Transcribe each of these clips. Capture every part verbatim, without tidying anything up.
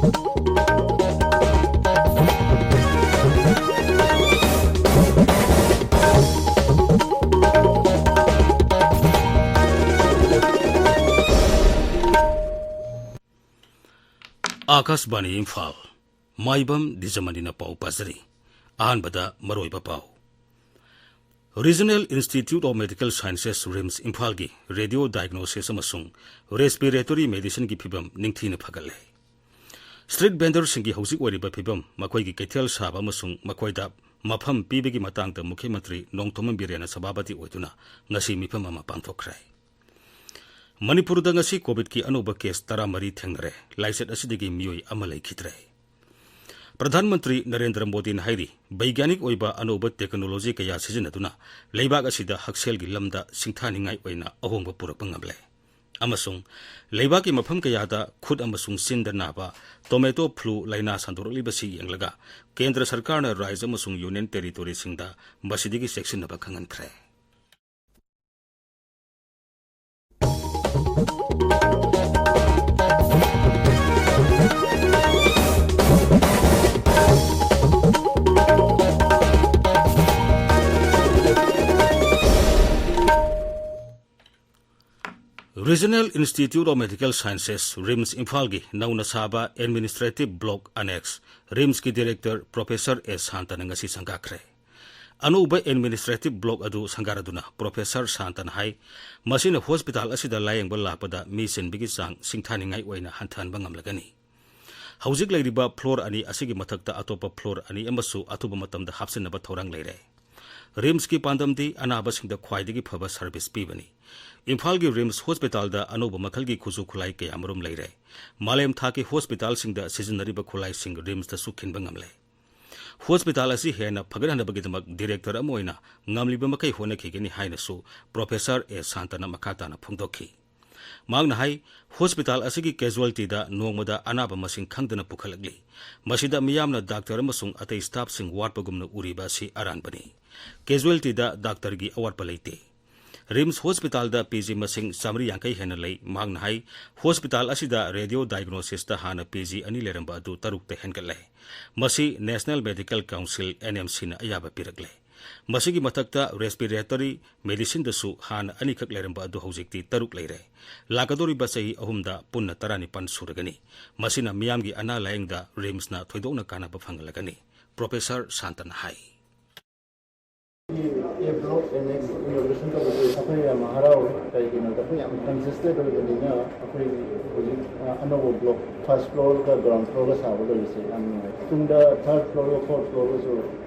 ꯑꯥꯀꯥꯁꯕꯥꯅꯤ ꯏꯝꯐꯥꯜ꯫ ꯃꯥꯏꯕꯝ ꯗꯤꯖꯃꯅꯤꯅ ꯄꯥꯎ ꯄꯥꯖꯔꯤ꯫ ꯑꯍꯥꯟꯕꯗ ꯃꯔꯨꯑꯣꯏꯕ ꯄꯥꯎ꯫ Regional Institute of Medical Sciences, RIMS ꯏꯝꯐꯥꯜꯒꯤ ꯔꯦꯗꯤꯑꯣ ꯗꯥꯏꯒꯅꯣꯁꯤꯁ ꯑꯃꯁꯨꯡ ꯔꯦꯁꯄꯤꯔꯦꯇꯣꯔꯤ ꯃꯦꯗꯤꯁꯤꯟꯒꯤ ꯐꯤꯚꯝ ꯅꯤꯡꯊꯤꯅ ꯐꯒꯠꯂꯦ꯫ ꯁ꯭ꯇ꯭ꯔꯤꯠ ꯚꯦꯟꯗꯔꯁꯤꯡꯒꯤ ꯍꯧꯖꯤꯛ ꯑꯣꯏꯔꯤꯕ ꯐꯤꯚꯝ, ꯃꯈꯣꯏꯒꯤ ꯀꯩꯊꯦꯜ ꯁꯥꯕ ꯑꯃꯁꯨꯡ ꯃꯈꯣꯏꯗ ꯃꯐꯝ ꯄꯤꯕꯒꯤ ꯃꯇꯥꯡꯗ ꯃꯨꯈ꯭ꯌ ꯃꯟꯇ꯭ꯔꯤ ꯅꯣꯡꯊꯣꯝꯕꯝ ꯕꯤꯔꯦꯟꯅ ꯁꯚꯥꯄꯇꯤ ꯑꯣꯏꯗꯨꯅ ꯉꯁꯤ ꯃꯤꯐꯝ ꯑꯃ ꯄꯥꯡꯊꯣꯛꯈ꯭ꯔꯦ꯫ ꯃꯅꯤꯄꯨꯔꯗ ꯉꯁꯤ ꯀꯣꯚꯤꯗꯀꯤ ꯑꯅꯧꯕ ꯀꯦꯁ ꯇꯔꯥꯃꯔꯤ ꯊꯦꯡꯅꯔꯦ꯫ ꯂꯥꯏꯆꯠ ꯑꯁꯤꯗꯒꯤ ꯃꯤꯑꯣꯏ ꯑꯃ ꯂꯩꯈꯤꯗ꯭ꯔꯦ꯫ ꯄ꯭ꯔꯙꯥꯟ ꯃꯟꯇ꯭ꯔꯤ ꯅꯔꯦꯟꯗ꯭ꯔ ꯃꯣꯗꯤꯅ ꯍꯥꯏꯔꯤ, ꯕꯩꯒ꯭ꯌꯥꯅꯤꯛ ꯑꯣꯏꯕ ꯑꯅꯧꯕ ꯇꯦꯛꯅꯣꯂꯣꯖꯤ ꯀꯌꯥ ꯁꯤꯖꯤꯟꯅꯗꯨꯅ ꯂꯩꯕꯥꯛ ꯑꯁꯤꯗ ꯍꯛꯁꯦꯜꯒꯤ ꯂꯝꯗ ꯁꯤꯡꯊꯥꯅꯤꯡꯉꯥꯏ ꯑꯣꯏꯅ ꯑꯍꯣꯡꯕ ꯄꯨꯔꯛꯄ ꯉꯝꯂꯦ꯫ ꯑꯃꯁꯨꯡ ꯂꯩꯕꯥꯛꯀꯤ ꯃꯐꯝ ꯀꯌꯥꯗ ꯈꯨꯠ ꯑꯃꯁꯨꯡ ꯆꯤꯟꯗ ꯅꯥꯕ ꯇꯣꯃꯦꯇꯣ ꯐ꯭ꯂꯨ ꯂꯥꯏꯅꯥ ꯁꯟꯗꯣꯔꯛꯂꯤꯕꯁꯤ ꯌꯦꯡꯂꯒ ꯀꯦꯟꯗ꯭ꯔ ꯁꯔꯀꯥꯔꯅ ꯔꯥꯖ꯭ꯌ ꯑꯃꯁꯨꯡ ꯌꯨꯅꯤꯌꯟ ꯇꯦꯔꯤꯇꯣꯔꯤꯁꯤꯡꯗ ꯃꯁꯤꯗꯒꯤ ꯆꯦꯛꯁꯤꯟꯅꯕ ꯈꯪꯍꯟꯈ꯭ꯔꯦ꯫ Regional Institute of Medical Sciences, RIMS ꯏꯝꯐꯥꯜꯒꯤ ꯅꯧꯅ ꯁꯥꯕ ꯑꯦꯗꯃꯤꯅꯤꯁꯇ꯭ꯔꯦꯇꯤꯚ ꯕ꯭ꯂꯣꯛ ꯑꯅꯦꯛꯁ, ꯔꯤꯝꯁꯀꯤ ꯗꯤꯔꯦꯛꯇꯔ ꯄ꯭ꯔꯣꯐꯦꯁꯔ ꯑꯦꯁ ꯁꯥꯟꯇꯅ ꯉꯁꯤ ꯁꯪꯒꯥꯈ꯭ꯔꯦ꯫ ꯑꯅꯧꯕ ꯑꯦꯗꯃꯤꯅꯤꯁꯇ꯭ꯔꯦꯇꯤꯚ ꯕ꯭ꯂꯣꯛ ꯑꯗꯨ ꯁꯪꯒꯥꯔꯗꯨꯅ ꯄ꯭ꯔꯣꯐꯦꯁꯔ ꯁꯥꯟꯇꯅ ꯍꯥꯏ, ꯃꯁꯤꯅ ꯍꯣꯁꯄꯤꯇꯥꯜ ꯑꯁꯤꯗ ꯂꯥꯌꯦꯡꯕ ꯂꯥꯛꯄꯗ ꯃꯤ ꯆꯤꯟꯕꯒꯤ ꯆꯥꯡ ꯁꯤꯡꯊꯥꯅꯤꯡꯉꯥꯏ ꯑꯣꯏꯅ ꯍꯟꯊꯍꯟꯕ ꯉꯝꯂꯒꯅꯤ꯫ ꯍꯧꯖꯤꯛ ꯂꯩꯔꯤꯕ ꯐ꯭ꯂꯣꯔ ꯑꯅꯤ ꯑꯁꯤꯒꯤ ꯃꯊꯛꯇ ꯑꯇꯣꯞꯄ ꯐ꯭ꯂꯣꯔ ꯑꯅꯤ ꯑꯃꯁꯨ ꯑꯊꯨꯕ ꯃꯇꯝꯗ ꯍꯥꯞꯆꯤꯟꯅꯕ ꯊꯧꯔꯥꯡ ꯂꯩꯔꯦ꯫ ꯔꯤꯝꯁꯀꯤ ꯄꯥꯟꯗꯝꯗꯤ ꯑꯅꯥꯕꯁꯤꯡꯗ ꯈ꯭ꯋꯥꯏꯗꯒꯤ ꯐꯕ ꯁꯔꯚꯤꯁ ꯄꯤꯕꯅꯤ꯫ ꯏꯝꯐꯥꯜꯒꯤ ꯔꯤꯝꯁ ꯍꯣꯁꯄꯤꯇꯥꯜꯗ ꯑꯅꯧꯕ ꯃꯈꯜꯒꯤ ꯈꯨꯠꯁꯨ ꯈꯨꯠꯂꯥꯏ ꯀꯌꯥꯃꯔꯨꯝ ꯂꯩꯔꯦ꯫ ꯃꯥꯂꯦꯝ ꯊꯥꯛꯀꯤ ꯍꯣꯁꯄꯤꯇꯥꯜꯁꯤꯡꯗ ꯁꯤꯖꯤꯟꯅꯔꯤꯕ ꯈꯨꯠꯂꯥꯏꯁꯤꯡ ꯔꯤꯝꯁꯇꯁꯨ ꯈꯤꯟꯕ ꯉꯝꯂꯦ꯫ ꯍꯣꯁꯄꯤꯇꯥꯜ ꯑꯁꯤ ꯍꯦꯟꯅ ꯐꯒꯠꯍꯟꯅꯕꯒꯤꯗꯃꯛ ꯗꯤꯔꯦꯛꯇꯔ ꯑꯃ ꯑꯣꯏꯅ ꯉꯝꯂꯤꯕ ꯃꯈꯩ ꯍꯣꯠꯅꯈꯤꯒꯅꯤ ꯍꯥꯏꯅꯁꯨ ꯄ꯭ꯔꯣꯐꯦꯁꯔ ꯑꯦ ꯁꯥꯟꯇꯅ ꯃꯈꯥ ꯇꯥꯅ ꯐꯣꯡꯗꯣꯛꯈꯤ꯫ ꯃꯍꯥꯛꯅ ꯍꯥꯏ, ꯍꯣꯁꯄꯤꯇꯥꯜ ꯑꯁꯤꯒꯤ ꯀꯦꯖꯨꯋꯦꯜꯇꯤꯗ ꯅꯣꯡꯃꯗ ꯑꯅꯥꯕ ꯃꯁꯤꯡ ꯈꯪꯗꯅ ꯄꯨꯈꯠꯂꯛꯂꯤ꯫ ꯃꯁꯤꯗ ꯃꯤꯌꯥꯝꯅ ꯗꯥꯛꯇꯔ ꯑꯃꯁꯨꯡ ꯑꯇꯩ ꯁ꯭ꯇꯥꯐꯁꯤꯡ ꯋꯥꯠꯄꯒꯨꯝꯅ ꯎꯔꯤꯕ ꯑꯁꯤ ꯑꯔꯥꯟꯕꯅꯤ꯫ ꯀꯦꯖꯨꯋꯦꯜꯇꯤꯗ ꯗꯥꯛꯇꯔꯒꯤ ꯑꯋꯥꯠꯄ ꯂꯩꯇꯦ꯫ ꯔꯤꯝꯁ ꯍꯣꯁꯄꯤꯇꯥꯜꯗ ꯄꯤ ꯖꯤ ꯃꯁꯤꯡ ꯆꯥꯃꯔꯤ ꯌꯥꯡꯈꯩ ꯍꯦꯟꯅ ꯂꯩ꯫ ꯃꯍꯥꯛꯅ ꯍꯥꯏ, ꯍꯣꯁꯄꯤꯇꯥꯜ ꯑꯁꯤꯗ ꯔꯦꯗꯤꯑꯣ ꯗꯥꯏꯒꯅꯣꯁꯤꯁꯇ ꯍꯥꯟꯅ ꯄꯤ ꯖꯤ ꯑꯅꯤ ꯂꯩꯔꯝꯕ ꯑꯗꯨ ꯇꯔꯨꯛꯇ ꯍꯦꯟꯒꯠꯂꯦ꯫ ꯃꯁꯤ national medical council, N M ꯁꯤꯅ ꯑꯌꯥꯕ ꯄꯤꯔꯛꯂꯦ꯫ ꯃꯁꯤꯒꯤ ꯃꯊꯛꯇ ꯔꯦꯁꯄꯤꯔꯦꯇꯔꯤ ꯃꯦꯗꯤꯁꯤꯟꯗꯁꯨ ꯍꯥꯟꯅ ꯑꯅꯤꯈꯛ ꯂꯩꯔꯝꯕ ꯑꯗꯨ ꯍꯧꯖꯤꯛꯇꯤ ꯇꯔꯨꯛ ꯂꯩꯔꯦ꯫ ꯂꯥꯛꯀꯗꯧꯔꯤꯕ ꯆꯍꯤ ꯑꯍꯨꯝꯗ ꯄꯨꯟꯅ ꯇꯔꯥꯅꯤꯄꯥꯟ ꯁꯨꯔꯒꯅꯤ꯫ ꯃꯁꯤꯅ ꯃꯤꯌꯥꯝꯒꯤ ꯑꯅꯥ ꯂꯥꯌꯦꯡꯗ ꯔꯤꯝꯁꯅ ꯊꯣꯏꯗꯣꯛꯅ ꯀꯥꯟꯅꯕ ꯐꯪꯍꯜꯂꯒꯅꯤ꯫ ꯄ꯭ꯔꯣꯐꯦꯁꯔ ꯁꯥꯟꯇꯅ ꯍꯥꯏ꯫ ꯑꯦ ꯕ꯭ꯂꯣꯛ ꯑꯦꯟ ꯑꯦꯛꯁ ꯏꯅꯣꯒ꯭ꯔꯦꯁꯟ ꯇꯧꯕꯁꯦ ꯑꯩꯈꯣꯏ ꯌꯥꯝ ꯍꯔꯥꯎꯏ꯫ ꯀꯩꯒꯤꯅꯣꯗ ꯑꯩꯈꯣꯏ ꯌꯥꯝ ꯀꯟꯖꯦꯁꯇꯦꯗ ꯑꯣꯏꯕꯅꯤꯅ ꯑꯩꯈꯣꯏ ꯍꯧꯖꯤꯛ, ꯑ, ꯑꯅꯧꯕ ꯕ꯭ꯂꯣꯛ ꯐꯥꯔꯁ ꯐ꯭ꯂꯣꯔꯒ ꯒ꯭ꯔꯥꯎꯟ ꯐ꯭ꯂꯣꯔꯒ ꯁꯥꯕ ꯂꯣꯏꯕꯁꯦ ꯌꯥꯝ ꯅꯨꯡꯉꯥꯏ꯫ ꯇꯨꯡꯗ ꯊꯥꯔꯠ ꯐ꯭ꯂꯣꯔꯒ ꯐꯣꯔꯠ ꯐ꯭ꯂꯣꯔꯒꯁꯨ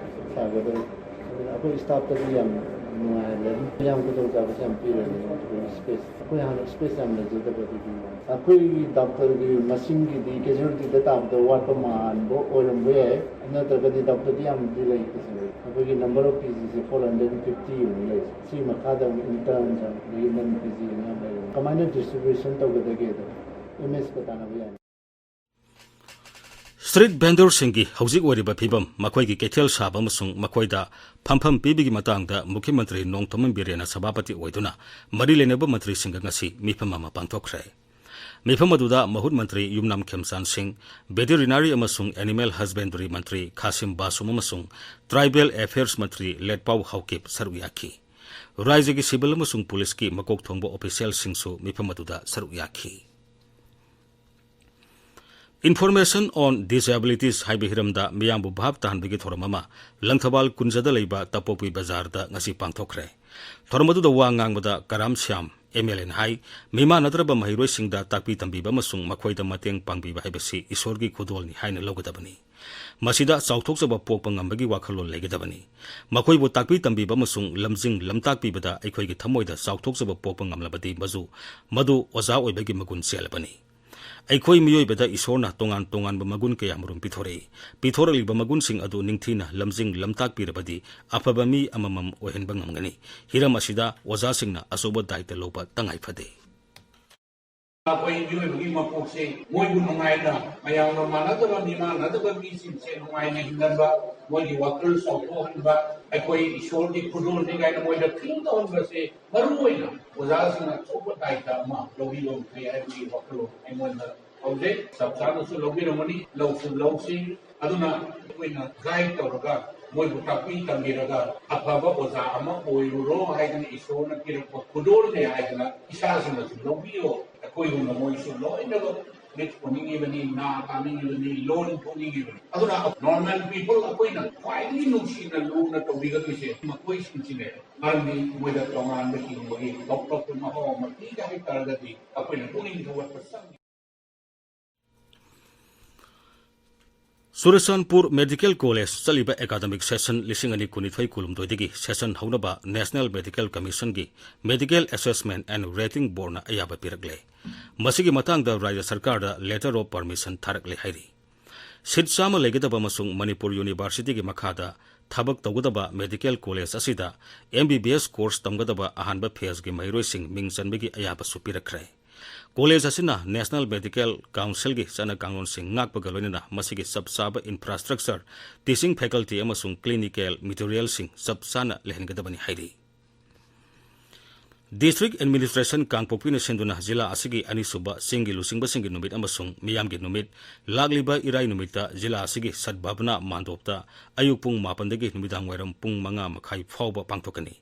ꯁꯥꯒꯗꯧꯔꯤ꯫ ꯑꯗꯨꯅ ꯑꯩꯈꯣꯏ ꯁ꯭ꯇꯥꯐꯇꯗꯤ ꯌꯥꯝ ꯅꯨꯡꯉꯥꯏꯍꯜꯂꯅꯤ꯫ ꯃꯌꯥꯝ ꯈꯨꯗꯣꯡꯆꯥꯕꯁꯦ ꯌꯥꯝ ꯄꯤꯔꯅꯤ꯫ ꯑꯩꯈꯣꯏ ꯁ꯭ꯄꯦꯁ, ꯑꯩꯈꯣꯏ ꯍꯥꯟꯅ ꯁ꯭ꯄꯦꯁ ꯌꯥꯝ ꯂꯩꯖꯗꯕ ꯑꯗꯨꯒꯤ ꯋꯥꯅꯤ꯫ ꯑꯩꯈꯣꯏꯒꯤ ꯗꯣꯛꯇꯔꯒꯤ ꯃꯁꯤꯡꯒꯤꯗꯤ ꯀꯦꯖꯨꯋꯦꯜꯇꯤꯗ ꯇꯥꯕꯗ ꯋꯥꯠꯄ ꯃꯥꯟꯕ ꯑꯣꯏꯔꯝꯕ ꯌꯥꯏ, ꯅꯠꯇ꯭ꯔꯒꯗꯤ ꯗꯣꯛꯇꯔꯗꯤ ꯌꯥꯝꯗꯤ ꯂꯩꯇꯦ꯫ ꯑꯩꯈꯣꯏꯒꯤ ꯅꯝꯕꯔ ꯑꯣꯐ ꯄꯤ ꯖꯤꯁꯦ ꯐꯣꯔ ꯍꯟꯗ꯭ꯔꯦꯠ ꯐꯤꯐꯇꯤ ꯑꯣꯏꯅ ꯂꯩ꯫ ꯁꯤ ꯃꯈꯥꯗ ꯑꯃꯨꯛ ꯏꯟꯇꯔꯟꯁ ꯑꯗꯒꯤ ꯅꯟ ꯄꯤ ꯖꯤ ꯑꯅ ꯌꯥꯝ ꯂꯩꯔꯦ꯫ ꯀꯃꯥꯏꯅ ꯗꯤꯁꯇ꯭ꯔꯤꯕ꯭ꯌꯨꯁꯟ ꯇꯧꯒꯗꯒꯦꯗꯣ ꯑꯦꯝ ꯑꯦꯁꯀ ꯇꯥꯟꯅꯕ ꯌꯥꯅꯤ꯫ ꯁ꯭ꯇ꯭ꯔꯤꯠ ꯚꯦꯟꯗꯣꯔꯁꯤꯡꯒꯤ ꯍꯧꯖꯤꯛ ꯑꯣꯏꯔꯤꯕ ꯐꯤꯕꯝ, ꯃꯈꯣꯏꯒꯤ ꯀꯩꯊꯦꯜ ꯁꯥꯕ ꯑꯃꯁꯨꯡ ꯃꯈꯣꯏꯗ ꯐꯝꯐꯝ ꯄꯤꯕꯒꯤ ꯃꯇꯥꯡꯗ ꯃꯨꯈ꯭ꯌ ꯃꯟꯇ꯭ꯔꯤ ꯅꯣꯡꯊꯣꯝꯕꯝ ꯕꯤꯔꯦꯟꯅ ꯁꯚꯥꯄꯇꯤ ꯑꯣꯏꯗꯨꯅ ꯃꯔꯤ ꯂꯩꯅꯕ ꯃꯟꯇ꯭ꯔꯤꯁꯤꯡꯒ ꯉꯁꯤ ꯃꯤꯐꯝ ꯑꯃ ꯄꯥꯡꯊꯣꯛꯈ꯭ꯔꯦ꯫ ꯃꯤꯐꯝ ꯑꯗꯨꯗ ꯃꯍꯨꯠ ꯃꯟꯇ꯭ꯔꯤ ꯌꯨꯝꯅꯥꯝ ꯈꯦꯝꯆꯥꯟ ꯁꯤꯡ, ꯚꯦꯇꯦꯔꯤꯅꯥꯔꯤ ꯑꯃꯁꯨꯡ ꯑꯦꯅꯤꯃꯦꯜ ꯍꯁꯕꯦꯟꯗꯔꯤ ꯃꯟꯇ꯭ꯔꯤ ꯈꯥꯁꯤꯝ ꯕꯥꯁꯨꯝ ꯑꯃꯁꯨꯡ ꯇ꯭ꯔꯥꯏꯕꯦꯜ ꯑꯦꯐꯤꯌꯔꯁ ꯃꯟꯇ꯭ꯔꯤ ꯂꯦꯠꯄꯥꯎ ꯍꯥꯎꯀꯤꯞ ꯁꯔꯨꯛ ꯌꯥꯈꯤ꯫ ꯔꯥꯖ꯭ꯌꯒꯤ ꯁꯤꯚꯤꯜ ꯑꯃꯁꯨꯡ ꯄꯨꯂꯤꯁꯀꯤ ꯃꯀꯣꯛ ꯊꯣꯡꯕ ꯑꯣꯐꯤꯁꯤꯌꯦꯜꯁꯤꯡꯁꯨ ꯃꯤꯐꯝ ꯑꯗꯨꯗ ꯁꯔꯨꯛ ꯌꯥꯈꯤ꯫ Information on Disabilities ꯍꯥꯏꯕ ꯍꯤꯔꯝꯗ ꯃꯤꯌꯥꯝꯕꯨ ꯚꯥꯞ ꯇꯥꯍꯟꯕꯒꯤ ꯊꯧꯔꯝ ꯑꯃ ꯂꯪꯊꯕꯥꯜ ꯀꯨꯟꯖꯗ ꯂꯩꯕ ꯇꯄꯣꯛꯄꯤ ꯕꯖꯥꯔꯗ ꯉꯁꯤ ꯄꯥꯡꯊꯣꯛꯈ꯭ꯔꯦ꯫ ꯊꯧꯔꯝ ꯑꯗꯨꯗ ꯋꯥ ꯉꯥꯡꯕꯗ ꯀꯔꯥꯝ ꯁ꯭ꯌꯥꯝ ꯑꯦꯝ ꯑꯦꯜ ꯑꯦꯅ ꯍꯥꯏ, ꯃꯤꯃꯥꯟꯅꯗ꯭ꯔꯕ ꯃꯍꯩꯔꯣꯏꯁꯤꯡꯗ ꯇꯥꯛꯄꯤ ꯇꯝꯕꯤꯕ ꯑꯃꯁꯨꯡ ꯃꯈꯣꯏꯗ ꯃꯇꯦꯡ ꯄꯥꯡꯕꯤꯕ ꯍꯥꯏꯕꯁꯤ ꯏꯁꯣꯔꯒꯤ ꯈꯨꯗꯣꯜꯅꯤ ꯍꯥꯏꯅ ꯂꯧꯒꯗꯕꯅꯤ꯫ ꯃꯁꯤꯗ ꯆꯥꯎꯊꯣꯛꯆꯕ ꯄꯣꯛꯄ ꯉꯝꯕꯒꯤ ꯋꯥꯈꯜꯂꯣꯟ ꯂꯩꯒꯗꯕꯅꯤ꯫ ꯃꯈꯣꯏꯕꯨ ꯇꯥꯛꯄꯤ ꯇꯝꯕꯤꯕ ꯑꯃꯁꯨꯡ ꯂꯝꯖꯤꯡ ꯂꯝꯇꯥꯛꯄꯤꯕꯗ ꯑꯩꯈꯣꯏꯒꯤ ꯊꯃꯣꯏꯗ ꯆꯥꯎꯊꯣꯛꯆꯕ ꯄꯣꯛꯄ ꯉꯝꯂꯕꯗꯤ ꯃꯗꯨ, ꯃꯗꯨ ꯑꯣꯖꯥ ꯑꯣꯏꯕꯒꯤ ꯃꯒꯨꯟ ꯆꯦꯜꯂꯕꯅꯤ꯫ ꯑꯩꯈꯣꯏ ꯃꯤꯑꯣꯏꯕꯗ ꯏꯁꯣꯔꯅ ꯇꯣꯉꯥꯟ ꯇꯣꯉꯥꯟꯕ ꯃꯒꯨꯟ ꯀꯌꯥꯃꯔꯨꯝ ꯄꯤꯊꯣꯔꯛꯏ꯫ ꯄꯤꯊꯣꯔꯛꯂꯤꯕ ꯃꯒꯨꯟꯁꯤꯡ ꯑꯗꯨ ꯅꯤꯡꯊꯤꯅ ꯂꯝꯖꯤꯡ ꯂꯝꯇꯥꯛꯄꯤꯔꯕꯗꯤ ꯑꯐꯕ ꯃꯤ ꯑꯃꯃꯝ ꯑꯣꯏꯍꯟꯕ ꯉꯝꯒꯅꯤ꯫ ꯍꯤꯔꯝ ꯑꯁꯤꯗ ꯑꯣꯖꯥꯁꯤꯡꯅ ꯑꯆꯧꯕ ꯗꯥꯏꯇ ꯂꯧꯕ ꯇꯉꯥꯏ ꯐꯗꯦ꯫ ꯑꯩꯈꯣꯏ ꯃꯤꯑꯣꯏꯕꯒꯤ ꯃꯄꯣꯛꯁꯦ ꯃꯣꯏꯕꯨ ꯅꯨꯡꯉꯥꯏꯅ, ꯃꯌꯥꯝꯒ ꯃꯥꯟꯅꯗꯕ, ꯃꯤꯃꯥꯟꯅꯗꯕ ꯃꯤꯁꯤꯡꯁꯦ ꯅꯨꯡꯉꯥꯏꯅ ꯍꯤꯡꯍꯟꯕ, ꯃꯣꯏꯒꯤ ꯋꯥꯈꯜ ꯆꯥꯎꯊꯣꯛꯍꯟꯕ, ꯑꯩꯈꯣꯏ ꯏꯁꯣꯔꯒꯤ ꯈꯨꯗꯣꯜꯅꯤ ꯀꯥꯏꯅ ꯃꯣꯏꯗ ꯐꯤꯜ ꯇꯧꯍꯟꯕꯁꯦ ꯃꯔꯨ ꯑꯣꯏꯅ ꯑꯣꯖꯥꯁꯤꯡꯅ ꯑꯆꯧꯕ ꯗꯥꯏꯇ ꯑꯃ ꯂꯧꯕꯤꯕ ꯃꯊꯧ ꯍꯥꯏꯕꯒꯤ ꯋꯥꯈꯜꯂꯣꯟ ꯑꯩꯉꯣꯟꯗ ꯍꯧꯖꯤꯛ ꯆꯞ ꯆꯥꯅꯁꯨ ꯂꯧꯕꯤꯔꯝꯒꯅꯤ, ꯂꯧꯁꯨ ꯂꯧꯁꯤ꯫ ꯑꯗꯨꯅ ꯑꯩꯈꯣꯏꯅ ꯒꯥꯏꯗ ꯇꯧꯔꯒ, ꯃꯣꯏꯕꯨ ꯇꯥꯛꯄꯤ ꯇꯝꯕꯤꯔꯒ, ꯑꯐꯕ ꯑꯣꯖꯥ ꯑꯃ ꯑꯣꯏꯔꯨꯔꯣ ꯍꯥꯏꯗꯅ ꯏꯁꯣꯔꯅ ꯄꯤꯔꯛꯄ ꯈꯨꯗꯣꯜꯅꯦ ꯍꯥꯏꯗꯅ ꯏꯆꯥꯁꯤꯡꯅꯁꯨ ꯂꯧꯕꯤꯌꯣ꯫ ꯑꯩꯈꯣꯏꯒꯨꯝꯅ ꯃꯣꯏꯁꯨ ꯂꯣꯏꯅꯃꯛ ꯃꯤꯠ ꯎꯅꯤꯡꯉꯤꯕꯅꯤ, ꯅꯥ ꯇꯥꯅꯤꯡꯉꯤꯕꯅꯤ, ꯂꯣꯟ ꯊꯣꯛꯅꯤꯡꯉꯤꯕꯅꯤ꯫ ꯑꯗꯨꯅ ꯅꯣꯔꯃꯦꯜ ꯄꯤꯄꯜ ꯑꯩꯈꯣꯏꯅ ꯈ꯭ꯋꯥꯏꯗꯒꯤ ꯅꯨꯡꯁꯤꯅ ꯂꯨꯅ ꯇꯧꯕꯤꯒꯗꯣꯏꯁꯦ ꯃꯈꯣꯏꯁꯤꯡꯁꯤꯅꯦ꯫ ꯃꯔꯝꯗꯤ ꯃꯣꯏꯗ ꯇꯣꯉꯥꯟꯕ ꯍꯤꯡꯕꯒꯤ ꯇꯣꯞ ꯇꯣꯞꯄ ꯃꯍꯥꯎ ꯑꯃ ꯄꯤꯒꯦ ꯍꯥꯏ ꯇꯥꯔꯒꯗꯤ ꯑꯩꯈꯣꯏꯅ ꯄꯨꯛꯅꯤꯡ ꯊꯧꯒꯠꯄ ꯆꯪꯉꯤ꯫ ꯆꯨꯔꯆꯥꯟꯄꯨꯔ ꯃꯦꯗꯤꯀꯦꯜ ꯀꯣꯂꯦꯖ ꯆꯠꯂꯤꯕ ꯑꯦꯀꯥꯗꯃꯤꯛ ꯁꯦꯁꯟ ꯂꯤꯁꯤꯡ ꯑꯅꯤ ꯀꯨꯟꯅꯤꯊꯣꯏ ꯀꯨꯟꯍꯨꯝꯗꯣꯏꯗꯒꯤ ꯁꯦꯁꯟ ꯍꯧꯅꯕ National Medical Commissionꯒꯤ Medical Assessment and Rating Boardꯅ ꯑꯌꯥꯕ ꯄꯤꯔꯛꯂꯦ꯫ ꯃꯁꯤꯒꯤ ꯃꯇꯥꯡꯗ ꯔꯥꯖ꯭ꯌ ꯁꯔꯀꯥꯔꯗ letter of permission ꯊꯥꯔꯛꯂꯦ ꯍꯥꯏꯔꯤ꯫ ꯁꯤꯠ ꯆꯥꯝꯃ ꯂꯩꯒꯗꯕ ꯑꯃꯁꯨꯡ ꯃꯅꯤꯄꯨꯔ ꯌꯨꯅꯤꯚꯔꯁꯤꯇꯤꯒꯤ ꯃꯈꯥꯗ ꯊꯕꯛ ꯇꯧꯒꯗꯕ ꯃꯦꯗꯤꯀꯦꯜ ꯀꯣꯂꯦꯖ ꯑꯁꯤꯗ M B B S course ꯇꯝꯒꯗꯕ ꯑꯍꯥꯟꯕ ꯐꯦꯖꯒꯤ ꯃꯍꯩꯔꯣꯏꯁꯤꯡ ꯃꯤꯡ ꯆꯟꯕꯒꯤ ꯑꯌꯥꯕꯁꯨ ꯄꯤꯔꯛꯈ꯭ꯔꯦ꯫ ꯀꯣꯂꯦꯖ ꯑꯁꯤꯅ National Medical Councilꯒꯤ ꯆꯠꯅ ꯀꯥꯡꯂꯣꯟꯁꯤꯡ ꯉꯥꯛꯄꯒ ꯂꯣꯏꯅꯅ ꯃꯁꯤꯒꯤ ꯆꯞ ꯆꯥꯕ infrastructure, teaching faculty ꯑꯃꯁꯨꯡ clinical materialꯁꯤꯡ ꯆꯞ ꯆꯥꯅ ꯂꯩꯍꯟꯒꯗꯕꯅꯤ ꯍꯥꯏꯔꯤ꯫ District Administration ꯀꯥꯡꯄꯣꯛꯄꯤꯅ ꯁꯤꯟꯗꯨꯅ ꯖꯤꯂꯥ ꯑꯁꯤꯒꯤ ꯑꯅꯤꯁꯨꯕ ꯆꯤꯡꯒꯤ ꯂꯨꯆꯤꯡꯕꯁꯤꯡꯒꯤ ꯅꯨꯃꯤꯠ ꯑꯃꯁꯨꯡ ꯃꯤꯌꯥꯝꯒꯤ ꯅꯨꯃꯤꯠ ꯂꯥꯛꯂꯤꯕ ꯏꯔꯥꯏ ꯅꯨꯃꯤꯠꯇ ꯖꯤꯂꯥ ꯑꯁꯤꯒꯤ ꯁꯠꯚꯥꯕꯅꯥ ꯃꯥꯟꯗꯣꯞꯇ ꯑꯌꯨꯛ ꯄꯨꯡ ꯃꯥꯄꯟꯗꯒꯤ ꯅꯨꯃꯤꯗꯥꯡ ꯋꯥꯏꯔꯝ ꯄꯨꯡ ꯃꯉꯥ ꯃꯈꯥꯏ ꯐꯥꯎꯕ ꯄꯥꯡꯊꯣꯛꯀꯅꯤ꯫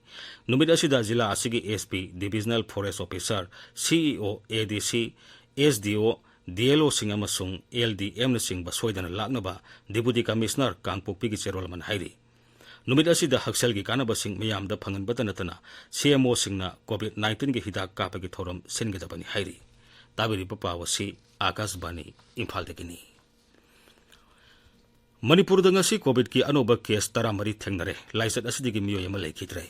ꯅꯨꯃꯤꯠ ꯑꯁꯤꯗ ꯖꯤꯂꯥ ꯑꯁꯤꯒꯤ S P, Divisional Forest Officer, C E O, A D C, S D O, D L Oꯁꯤꯡ ꯑꯃꯁꯨꯡ L D Mꯅꯆꯤꯡꯕ ꯁꯣꯏꯗꯅ ꯂꯥꯛꯅꯕ Deputy Commissioner ꯀꯥꯡꯄꯣꯛꯄꯤꯒꯤ ꯆꯦꯔꯣꯜ ꯑꯃꯅ ꯍꯥꯏꯔꯤ꯫ ꯅꯨꯃꯤꯠ ꯑꯁꯤꯗ ꯍꯛꯁꯦꯜꯒꯤ ꯀꯥꯟꯅꯕꯁꯤꯡ ꯃꯤꯌꯥꯝꯗ ꯐꯪꯍꯟꯕꯇ ꯅꯠꯇꯅ, C M Oꯁꯤꯡꯅ COVID nineteenꯒꯤ ꯍꯤꯗꯥꯛ ꯀꯥꯞꯄꯒꯤ ꯊꯧꯔꯝ ꯁꯤꯟꯒꯗꯕꯅꯤ ꯍꯥꯏꯔꯤ꯫ ꯇꯥꯕꯤꯔꯤꯕ ꯄꯥꯎ ꯑꯁꯤ ꯑꯥꯀꯥꯁꯕꯥꯅꯤ ꯏꯝꯐꯥꯜꯗꯒꯤꯅꯤ꯫ ꯃꯅꯤꯄꯨꯔꯗ ꯉꯁꯤ COVIDꯀꯤ ꯑꯅꯧꯕ case ꯇꯔꯥꯃꯔꯤ ꯊꯦꯡꯅꯔꯦ꯫ ꯂꯥꯏꯆꯠ ꯑꯁꯤꯗꯒꯤ ꯃꯤꯑꯣꯏ ꯑꯃ ꯂꯩꯈꯤꯗ꯭ꯔꯦ꯫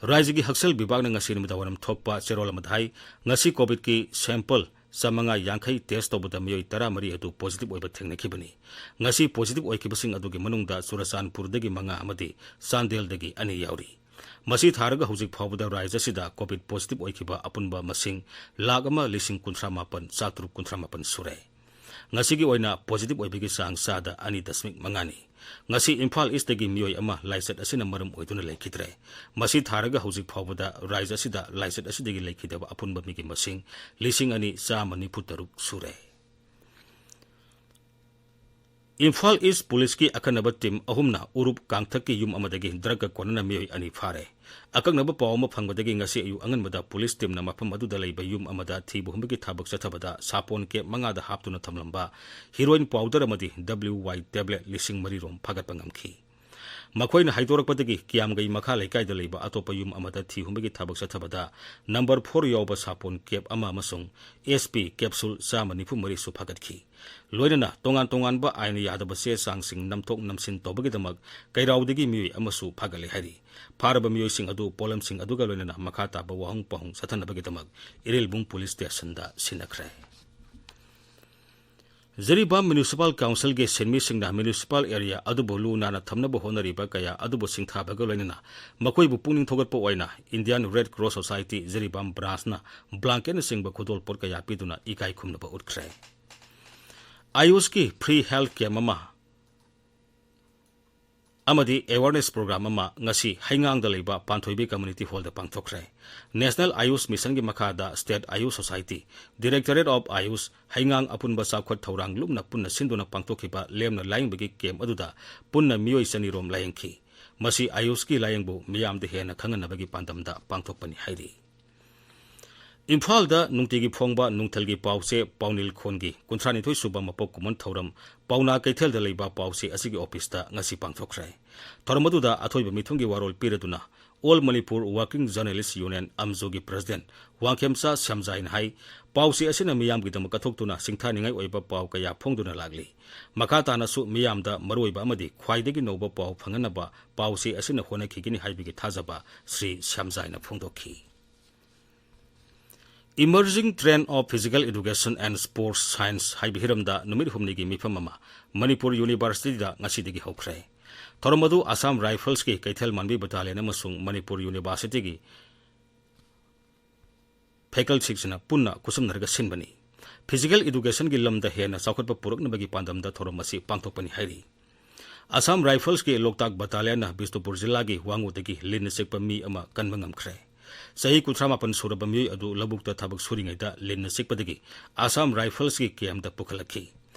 ꯔꯥꯖ꯭ꯌꯒꯤ ꯍꯛꯁꯦꯜ ꯕꯤꯚꯥꯒꯅ ꯉꯁꯤ ꯅꯨꯃꯤꯗꯥꯡꯋꯥꯏꯔꯝ ꯊꯣꯛꯄ ꯆꯦꯔꯣꯜ ꯑꯃꯗ ꯍꯥꯏ, ꯉꯁꯤ COVIDꯀꯤ sample ꯆꯥꯃꯉꯥ ꯌꯥꯡꯈꯩ test ꯇꯧꯕꯗ ꯃꯤꯑꯣꯏ ꯇꯔꯥꯃꯔꯤ ꯑꯗꯨ positive ꯑꯣꯏꯕ ꯊꯦꯡꯅꯈꯤꯕꯅꯤ꯫ ꯉꯁꯤ positive ꯑꯣꯏꯈꯤꯕꯁꯤꯡ ꯑꯗꯨꯒꯤ ꯃꯅꯨꯡꯗ ꯆꯨꯔꯆꯥꯟꯄꯨꯔꯗꯒꯤ ꯃꯉꯥ ꯑꯃꯗꯤ ꯆꯥꯟꯗꯦꯜꯗꯒꯤ ꯑꯅꯤ ꯌꯥꯎꯔꯤ꯫ ꯃꯁꯤ ꯊꯥꯔꯒ ꯍꯧꯖꯤꯛ ꯐꯥꯎꯕꯗ ꯔꯥꯖ꯭ꯌ ꯑꯁꯤꯗ COVID positive ꯑꯣꯏꯈꯤꯕ ꯑꯄꯨꯟꯕ ꯃꯁꯤꯡ ꯂꯥꯈ ꯑꯃ ꯂꯤꯁꯤꯡ ꯀꯨꯟꯊ꯭ꯔꯥ ꯃꯥꯄꯟ ꯆꯥꯇ꯭ꯔꯨꯛ ꯀꯨꯟꯊ꯭ꯔꯥ ꯃꯥꯄꯟ ꯁꯨꯔꯦ꯫ ꯉꯁꯤꯒꯤ ꯑꯣꯏꯅ positive ꯑꯣꯏꯕꯒꯤ ꯆꯥꯡ ꯆꯥꯗ ꯑꯅꯤ ꯗꯁꯃꯤꯛ ꯃꯉꯥꯅꯤ꯫ ꯉꯁꯤ ꯏꯝꯐꯥꯜ ꯏꯁꯇꯒꯤ ꯃꯤꯑꯣꯏ ꯑꯃ ꯂꯥꯏꯆꯠ ꯑꯁꯤꯅ ꯃꯔꯝ ꯑꯣꯏꯗꯨꯅ ꯂꯩꯈꯤꯗ꯭ꯔꯦ꯫ ꯃꯁꯤ ꯊꯥꯔꯒ ꯍꯧꯖꯤꯛ ꯐꯥꯎꯕꯗ ꯔꯥꯖ꯭ꯌ ꯑꯁꯤꯗ ꯂꯥꯏꯆꯠ ꯑꯁꯤꯗꯒꯤ ꯂꯩꯈꯤꯗꯕ ꯑꯄꯨꯟꯕ ꯃꯤꯒꯤ ꯃꯁꯤꯡ ꯂꯤꯁꯤꯡ ꯑꯅꯤ ꯆꯥꯝꯃ ꯅꯤꯐꯨ ꯇꯔꯨꯛ ꯁꯨꯔꯦ꯫ ꯏꯝꯐꯥꯜ ꯏꯁ ꯄꯨꯂꯤꯁꯀꯤ ꯑꯈꯟꯅꯕ ꯇꯤꯝ ꯑꯍꯨꯝꯅ ꯎꯔꯨꯞ ꯀꯥꯡꯊꯛꯀꯤ ꯌꯨꯝ ꯑꯃꯗꯒꯤ ꯗ꯭ꯔꯒꯀ ꯀꯣꯟꯅꯅ ꯃꯤꯑꯣꯏ ꯑꯅꯤ ꯐꯥꯔꯦ꯫ ꯑꯀꯛꯅꯕ ꯄꯥꯎ ꯑꯃ ꯐꯪꯕꯗꯒꯤ ꯉꯁꯤ ꯑꯌꯨꯛ ꯑꯉꯟꯕꯗ ꯄꯨꯂꯤꯁ ꯇꯤꯝꯅ ꯃꯐꯝ ꯑꯗꯨꯗ ꯂꯩꯕ ꯌꯨꯝ ꯑꯃꯗ ꯊꯤꯕ ꯍꯨꯝꯕꯒꯤ ꯊꯕꯛ ꯆꯠꯊꯕꯗ ꯁꯥꯄꯣꯟ ꯀꯦꯞ ꯃꯉꯥꯗ ꯍꯥꯞꯇꯨꯅ ꯊꯝꯂꯝꯕ ꯍꯤꯔꯣꯏꯟ ꯄꯥꯎꯗꯔ ꯑꯃꯗꯤ W Y tablet ꯂꯤꯁꯤꯡ ꯃꯔꯤ ꯔꯣꯝ ꯐꯥꯒꯠꯄ ꯉꯝꯈꯤ꯫ ꯃꯈꯣꯏꯅ ꯍꯥꯏꯗꯣꯔꯛꯄꯗꯒꯤ ꯀꯤꯌꯥꯝꯒꯩ ꯃꯈꯥ ꯂꯩꯀꯥꯏꯗ ꯂꯩꯕ ꯑꯇꯣꯞꯄ ꯌꯨꯝ ꯑꯃꯗ ꯊꯤ ꯍꯨꯝꯕꯒꯤ ꯊꯕꯛ ꯆꯠꯊꯕꯗ number four ꯌꯥꯎꯕ ꯁꯥꯄꯣꯟ ꯀꯦꯞ ꯑꯃ ꯑꯃꯁꯨꯡ S P ꯀꯦꯞꯁꯨꯜ ꯆꯥꯝꯃ ꯅꯤꯐꯨ ꯃꯔꯤꯁꯨ ꯐꯥꯒꯠꯈꯤ꯫ ꯂꯣꯏꯅꯅ ꯇꯣꯉꯥꯟ ꯇꯣꯉꯥꯟꯕ ꯑꯥꯏꯟꯅ ꯌꯥꯗꯕ ꯆꯦ ꯆꯥꯡꯁꯤꯡ ꯅꯝꯊꯣꯛ ꯅꯝꯁꯤꯟ ꯇꯧꯕꯒꯤꯗꯃꯛ ꯀꯩꯔꯥꯎꯗꯒꯤ ꯃꯤꯑꯣꯏ ꯑꯃꯁꯨ ꯐꯥꯒꯠꯂꯦ ꯍꯥꯏꯔꯤ꯫ ꯐꯥꯔꯕ ꯃꯤꯑꯣꯏꯁꯤꯡ ꯑꯗꯨ ꯄꯣꯠꯂꯝꯁꯤꯡ ꯑꯗꯨꯒ ꯂꯣꯏꯅꯅ ꯃꯈꯥ ꯇꯥꯕ ꯋꯥꯍꯪ ꯄꯥꯎꯍꯪ ꯆꯠꯊꯅꯕꯒꯤꯗꯃꯛ ꯏꯔꯤꯜꯕꯨꯡ ꯄꯨꯂꯤꯁ ꯁ꯭ꯇꯦꯁꯟꯗ ꯁꯤꯟꯅꯈ꯭ꯔꯦ꯫ ꯖꯤꯔꯤꯕꯥꯝ ꯃ꯭ꯌꯨꯅꯤꯁꯤꯄꯥꯜ ꯀꯥꯎꯟꯁꯤꯜꯒꯤ ꯁꯤꯟꯃꯤꯁꯤꯡꯅ ꯃ꯭ꯌꯨꯅꯤꯁꯤꯄꯥꯜ ꯑꯦꯔꯤꯌꯥ ꯑꯗꯨꯕꯨ ꯂꯨ ꯅꯥꯟꯅ ꯊꯝꯅꯕ ꯍꯣꯠꯅꯔꯤꯕ ꯀꯌꯥ ꯑꯗꯨꯕꯨ ꯁꯤꯡꯊꯥꯕꯒ ꯂꯣꯏꯅꯅ ꯃꯈꯣꯏꯕꯨ ꯄꯨꯛꯅꯤꯡ ꯊꯧꯒꯠꯄ ꯑꯣꯏꯅ Indian Red Cross Society Jiribam ꯕ꯭ꯔꯥꯟꯁꯅ ꯕ꯭ꯂꯥꯡꯀꯦꯠꯅꯆꯤꯡꯕ ꯈꯨꯗꯣꯜꯄꯣꯠ ꯀꯌꯥ ꯄꯤꯗꯨꯅ ꯏꯀꯥꯏ ꯈꯨꯝꯅꯕ ꯎꯠꯈ꯭ꯔꯦ꯫ ꯑꯌꯨꯁꯀꯤ free health camp ꯑꯃ ꯑꯃꯗꯤ awareness program ꯑꯃ ꯉꯁꯤ ꯍꯩꯉꯥꯡꯗ ꯂꯩꯕ ꯄꯥꯟꯊꯣꯏꯕꯤ Community Hallꯗ ꯄꯥꯡꯊꯣꯛꯈ꯭ꯔꯦ꯫ National Ayush Missionꯒꯤ ꯃꯈꯥꯗ State Ayush Society, Directorate of Ayush, ꯍꯩꯉꯥꯡ ꯑꯄꯨꯟꯕ ꯆꯥꯎꯈꯠ ꯊꯧꯔꯥꯡ ꯂꯨꯞꯅ ꯄꯨꯟꯅ ꯁꯤꯟꯗꯨꯅ ꯄꯥꯡꯊꯣꯛꯈꯤꯕ ꯂꯦꯝꯅ ꯂꯥꯌꯦꯡꯕꯒꯤ camp ꯑꯗꯨꯗ ꯄꯨꯟꯅ ꯃꯤꯑꯣꯏ ꯆꯅꯤ ꯔꯣꯝ ꯂꯥꯌꯦꯡꯈꯤ꯫ ꯃꯁꯤ ꯑꯌꯨꯁꯀꯤ ꯂꯥꯌꯦꯡꯕꯨ ꯃꯤꯌꯥꯝꯗ ꯍꯦꯟꯅ ꯈꯪꯍꯟꯅꯕꯒꯤ ꯄꯥꯟꯗꯝꯗ ꯄꯥꯡꯊꯣꯛꯄꯅꯤ ꯍꯥꯏꯔꯤ꯫ ꯏꯝꯐꯥꯜꯗ ꯅꯨꯡꯇꯤꯒꯤ ꯐꯣꯡꯕ ꯅꯨꯡꯊꯤꯜꯒꯤ ꯄꯥꯎꯆꯦ ꯄꯥꯎꯅꯤꯜ ꯈꯣꯟꯒꯤ ꯀꯨꯟꯊ꯭ꯔꯥ ꯅꯤꯊꯣꯏ ꯁꯨꯕ ꯃꯄꯣꯛ ꯀꯨꯝꯑꯣꯟ ꯊꯧꯔꯝ ꯄꯥꯎꯅꯥ ꯀꯩꯊꯦꯜꯗ ꯂꯩꯕ ꯄꯥꯎꯆꯦ ꯑꯁꯤꯒꯤ ꯑꯣꯐꯤꯁꯇ ꯉꯁꯤ ꯄꯥꯡꯊꯣꯛꯈ꯭ꯔꯦ꯫ ꯊꯧꯔꯝ ꯑꯗꯨꯗ ꯑꯊꯣꯏꯕ ꯃꯤꯊꯨꯡꯒꯤ ꯋꯥꯔꯣꯜ ꯄꯤꯔꯗꯨꯅ All Manipur Working Journalist Union, ꯑꯝꯖꯣꯒꯤ president Wangkhemcha ꯁ꯭ꯌꯥꯝꯖꯥꯏꯅ ꯍꯥꯏ, ꯄꯥꯎꯆꯦ ꯑꯁꯤꯅ ꯃꯤꯌꯥꯝꯒꯤꯗꯃꯛ ꯀꯠꯊꯣꯛꯇꯨꯅ ꯁꯤꯡꯊꯥꯅꯤꯡꯉꯥꯏ ꯑꯣꯏꯕ ꯄꯥꯎ ꯀꯌꯥ ꯐꯣꯡꯗꯨꯅ ꯂꯥꯛꯂꯤ꯫ ꯃꯈꯥ ꯇꯥꯅꯁꯨ ꯃꯤꯌꯥꯝꯗ ꯃꯔꯨꯑꯣꯏꯕ ꯑꯃꯗꯤ ꯈ꯭ꯋꯥꯏꯗꯒꯤ ꯅꯧꯕ ꯄꯥꯎ ꯐꯪꯍꯟꯅꯕ ꯄꯥꯎꯆꯦ ꯑꯁꯤꯅ ꯍꯣꯠꯅꯈꯤꯒꯅꯤ ꯍꯥꯏꯕꯒꯤ ꯊꯥꯖꯕ ꯁ꯭ꯔꯤ ꯁ꯭ꯌꯥꯝꯖꯥꯏꯅ ꯐꯣꯡꯗꯣꯛꯈꯤ꯫ Emerging Trend of Physical Education and Sports Science ꯍꯥꯏꯕ ꯍꯤꯔꯝꯗ ꯅꯨꯃꯤꯠ ꯍꯨꯝꯅꯤꯒꯤ ꯃꯤꯐꯝ ꯑꯃ ꯃꯅꯤꯄꯨꯔ ꯌꯨꯅꯤꯚꯔꯁꯤꯇꯤꯗ ꯉꯁꯤꯗꯒꯤ ꯍꯧꯈ꯭ꯔꯦ꯫ ꯊꯧꯔꯝ ꯑꯗꯨ Assam Riflesꯀꯤ ꯀꯩꯊꯦꯜ ꯃꯥꯟꯕꯤ Battalion ꯑꯃꯁꯨꯡ ꯃꯅꯤꯄꯨꯔ Universityꯒꯤ facultyꯁꯤꯡꯅ ꯄꯨꯟꯅ ꯈꯨꯠꯁꯝꯅꯔꯒ ꯁꯤꯟꯕꯅꯤ꯫ Physical Educationꯒꯤ ꯂꯝꯗ ꯍꯦꯟꯅ ꯆꯥꯎꯈꯠꯄ ꯄꯨꯔꯛꯅꯕꯒꯤ ꯄꯥꯟꯗꯝꯗ ꯊꯧꯔꯝ ꯑꯁꯤ ꯄꯥꯡꯊꯣꯛꯄꯅꯤ ꯍꯥꯏꯔꯤ꯫ Assam Riflesꯀꯤ ꯂꯣꯛꯇꯥꯛ Battalionꯅ ꯕꯤꯁꯅꯨꯄꯨꯔ ꯖꯤꯂꯥꯒꯤ ꯋꯥꯉꯨꯗꯒꯤ ꯂꯤꯟꯅ ꯆꯤꯛꯄ ꯃꯤ ꯑꯃ ꯀꯟꯕ ꯉꯝꯈ꯭ꯔꯦ꯫ ꯆꯍꯤ ꯀꯨꯟꯊ꯭ꯔꯥ ꯃꯥꯄꯟ ꯁꯨꯔꯕ ꯃꯤꯑꯣꯏ ꯑꯗꯨ ꯂꯧꯕꯨꯛꯇ ꯊꯕꯛ ꯁꯨꯔꯤꯉꯩꯗ ꯂꯤꯟꯅ ꯆꯤꯛꯄꯗꯒꯤ Assam Riflesꯀꯤ campꯇ ꯄꯨꯈꯠꯂꯛꯈꯤ꯫